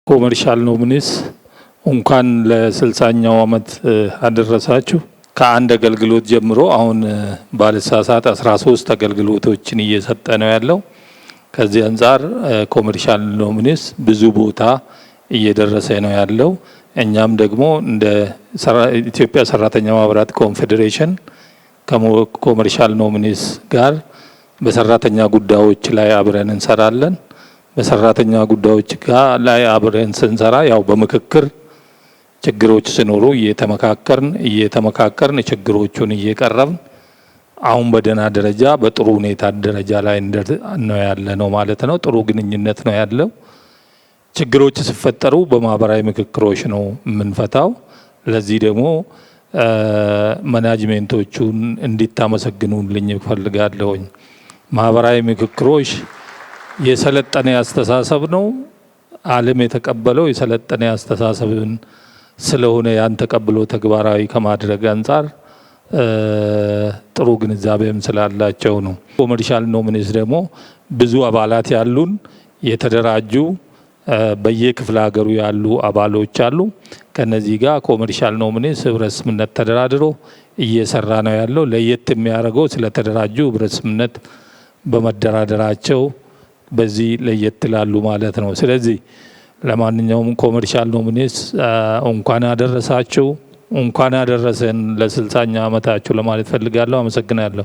Commercial Nominees እንኳን ለ60ኛው ዓመት አደረሳችሁ። ከአንድ አገልግሎት ጀምሮ አሁን ባልሳሳት 13 አገልግሎቶችን እየሰጠ ነው ያለው። ከዚህ አንጻር Commercial Nominees ብዙ ቦታ እየደረሰ ነው ያለው። እኛም ደግሞ እንደ ኢትዮጵያ ሰራተኛ ማህበራት ኮንፌዴሬሽን ከ Commercial Nominees ጋር በሰራተኛ ጉዳዮች ላይ አብረን እንሰራለን። በሰራተኛ ጉዳዮች ጋር ላይ አብረን ስንሰራ ያው በምክክር ችግሮች ሲኖሩ እየተመካከርን እየተመካከርን ችግሮቹን እየቀረፍን አሁን በደህና ደረጃ በጥሩ ሁኔታ ደረጃ ላይ ነው ያለ ነው ማለት ነው። ጥሩ ግንኙነት ነው ያለው። ችግሮች ሲፈጠሩ በማህበራዊ ምክክሮች ነው የምንፈታው። ለዚህ ደግሞ management ኦቹን እንዲታመሰግኑልኝ እፈልጋለሁኝ። ማህበራዊ ምክክሮች የሰለጠነ አስተሳሰብ ነው። ዓለም የተቀበለው የሰለጠነ አስተሳሰብን ስለሆነ ያን ተቀብሎ ተግባራዊ ከማድረግ አንጻር ጥሩ ግንዛቤም ስላላቸው ነው። Commercial Nominees ደግሞ ብዙ አባላት ያሉን የተደራጁ በየክፍለ ሀገሩ ያሉ አባሎች አሉ። ከነዚህ ጋር Commercial Nominees ህብረት ስምምነት ተደራድሮ እየሰራ ነው ያለው። ለየት የሚያደርገው ስለተደራጁ ህብረት ስምምነት በመደራደራቸው በዚህ ለየት ይላሉ ማለት ነው። ስለዚህ ለማንኛውም Commercial Nominees እንኳን አደረሳችሁ፣ እንኳን አደረሰን ለ60ኛ ዓመታችሁ ለማለት ፈልጋለሁ። አመሰግናለሁ።